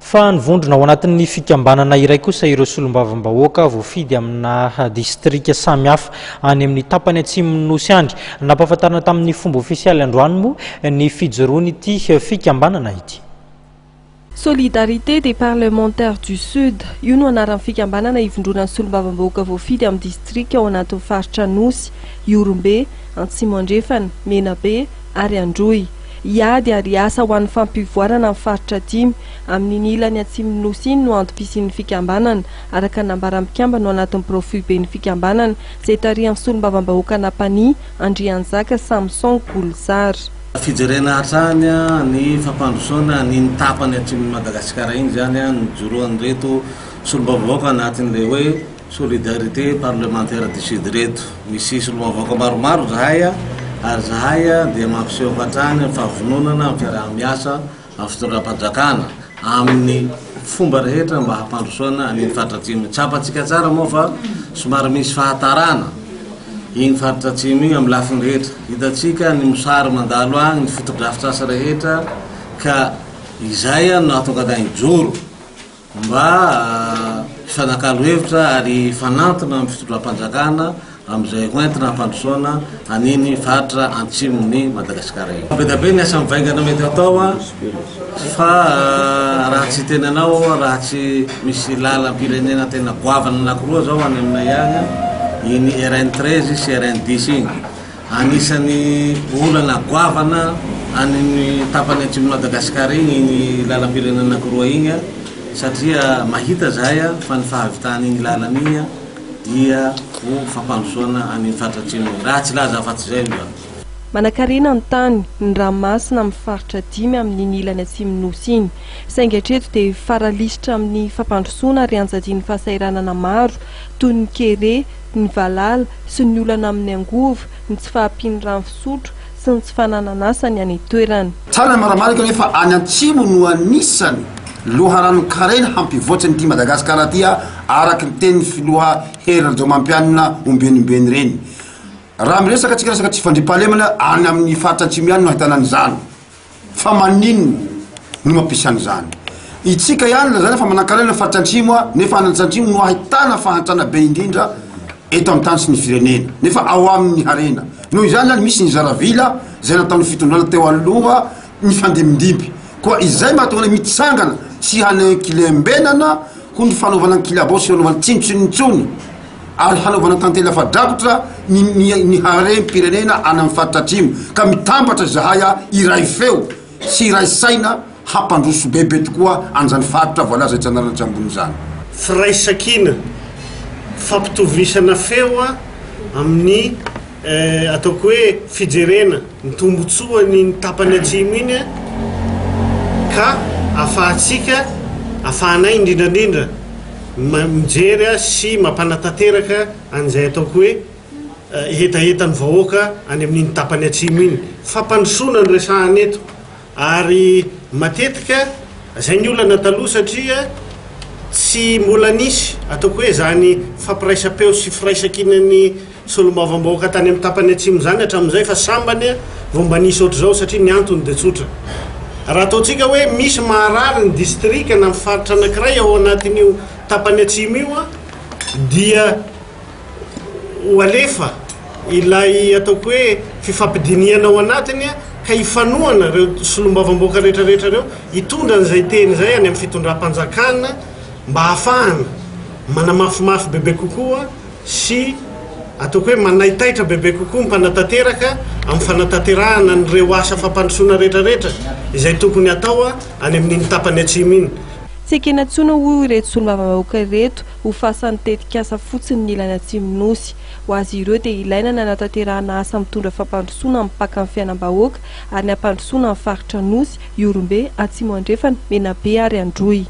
Fa nivondrona ao anatin'ny fikambanana iray kosa ireo solombavambahoaka voafidy amina distrika samihafa any amin'ny tapany atsimon'ny Nosy any. Nampahafantarina tamin'ny fomba ofisialy androany moa ny fijoroan'ity fikambanana ity. Solidarité des parlementaires du Sud, io no anaran'ny fikambanana ivondronan'ny solombavambahoaka voafidy amin'ny distrika ao anatin'ny faritra Anosy, Ihorombe, Antsimo Andrefana, Menabe ary Androy. Hiady ary hiasa ho an'ny fampivoarana ny faritra dimy amin'iny ilany atsimon'ny Nosy iny no antom-pisian'ny fikambanana, araka ny nambaran'ny mpikambana ao anatin'ny birao foiben'ny fikambanana, izay tarihan'ny solombavambahoakan'Ampanihy, Andrianjaka Samson Golzar. Fijerena hatrany ny fampandrosoana an'iny tapany atsimon'i Madagasikara iny izany no nijoroan'ireto solombavambahoaka anatin'ilay hoe Solidarité parlementaire du Sud ireto. Misy solombavambahoaka maromaro izahay ary izahay dia mampiseho hatrany ny fahavononana amin'ny fiaraha-miasa amin'ny fitondram-panjakana amin'ny fomba rehetra mba hampandrosoana an'iny faritra atsimo iny. Tsapantsika tsara moa fa somary misy fahatarana iny faritra atsimo iny amin'ny lafiny rehetra. Hitantsika ny mosary mandalo agny, ny fotodrafitrasa rehetra ka izay no nahatonga anay hijoro. Mba hifanakalo hevitra ary hifanantona amin'ny fitondram-panjakana amin'izay ho entina hampandrosoana an'iny faritra antsimon'i Madagasikara iny. Be dia be ny asa mivaingana mety hatao fa raha tsy hiteny anao aho raha tsy misy lalam-pirenena tena goavana anankiroa izao any aminay any, iny RN 13 sy RN 10 iny. Anisan'ny olana goavana any amin'ny tapany atsimon'i Madagasikara iny iny lalam-pirenena anankiroa iny satria mahita izahay fa ny fahavitan'iny lalana iny dia ho fampandrosoana an'iny faritra atsimo iny, raha tsy hilaza afa-tsy izay aloha. Manankarena ny tany, ny ranomasina amin'ny faritra dimy amin'iny ilany atsimon'ny Nosy iny. Saingy hatreto dia faralisitra amin'ny fampandrosoana ary anjadian'ny fahasahiranana maro toy ny kere, ny valala sy ny olana amin'ny angovo, ny tsy fahampian'ny rano fisotro sy ny tsy fananan'asa ny any an-toerana. Tsara ny manamarika anie fa any antsimo no anisany loharanon-karena hampivoatra an'ity Madagasikara ity araka ny tenin'ny filoha Hery Rajaomampianina ombieny ombieny ireny. Raha miresaka tsika resaka tsy fandriampahalemana any amin'ny faritra antsimo ihany no ahitana an'izany. Fa maninona no mampisy an'izany? Itsika ihany lazaina fa manankarena ny faritra antsimo a, nefa any antsimo no ahitana fahantrana be indrindra eto amin'ny tany sy ny firenena, nefa ao aminy ny harena. Noho izany zany misy ny zaravila izay nataon'ny fitondrana teo aloha nifandimbindimby. Koa izay mahatonga anay mitsangana tsy hanekilembenana ho ny fanaovana ankilabao sy fanaovana tsinontsinona intsony. ary hanaovana tantely afa-drakotra ny ny ny harem-pirenena any amin'ny faritra atsimo ka mitambatra izahay iray feo sy iray saina hampandroso bebe tokoa an'izany faritra voalaza etsy anarana etsy ambony izany. Firaisankina, fampitovisana feo amin'ny ataoko hoe fijerena ny tombotsoan'iny tapany atsimo iny ka afahantsika, afahanay indrindra indrindra mijery sy mampanatanteraka an'izay ataoko hoe hetahetan'ny vahoaka any amin'iny tapany atsimo iny. Fampandrosoana no resahana eto ary matetika izay ny olana taloha satria tsy mbola nisy ataoko hoe izany fampiraisam-peo sy firaisankinan'ny Solombavambahoaka tany amin'ny tapany atsimo izany hatramin'izay fa sambany vao mba nisy ohatr'izao satria ny antony dia tsotra. Raha ataontsika hoe misy maharary ny distrika na ny faritra anankiray ao anatin'io tapany atsimo io dia ho alefa ilay ataoko hoe fifampidinihana ao anatiny ka hifanohana ireo solombavambahoaka rehetrarehetra ireo hitondra an'izay teny izay any amin'ny fitondram-panjakana mba hahafahana manamafimafy bebe kokoa sy ataoko hoe manaitaitra bebe kokoa ny mpanatanteraka amin'ny fanatanterahana an'ireo asa fampandrosoana rehetrarehetra izay tokony hatao any amin'iny tapany atsimo iny. Tsy ekena intsony hoy ireto solombavambahoaka ireto ho fasan'ny tetikasa fotsiny ny ilany atsimon'ny Nosy. Ho azy ireo dia ilaina ny hanatanterahana asa mitondra fampandrosoana mipaka amin'ny fiainam-bahoaka ary ny hampandrosoana ny faritra Anosy, Ihorombe, Atsimo Andrefana, Menabe ary Androy.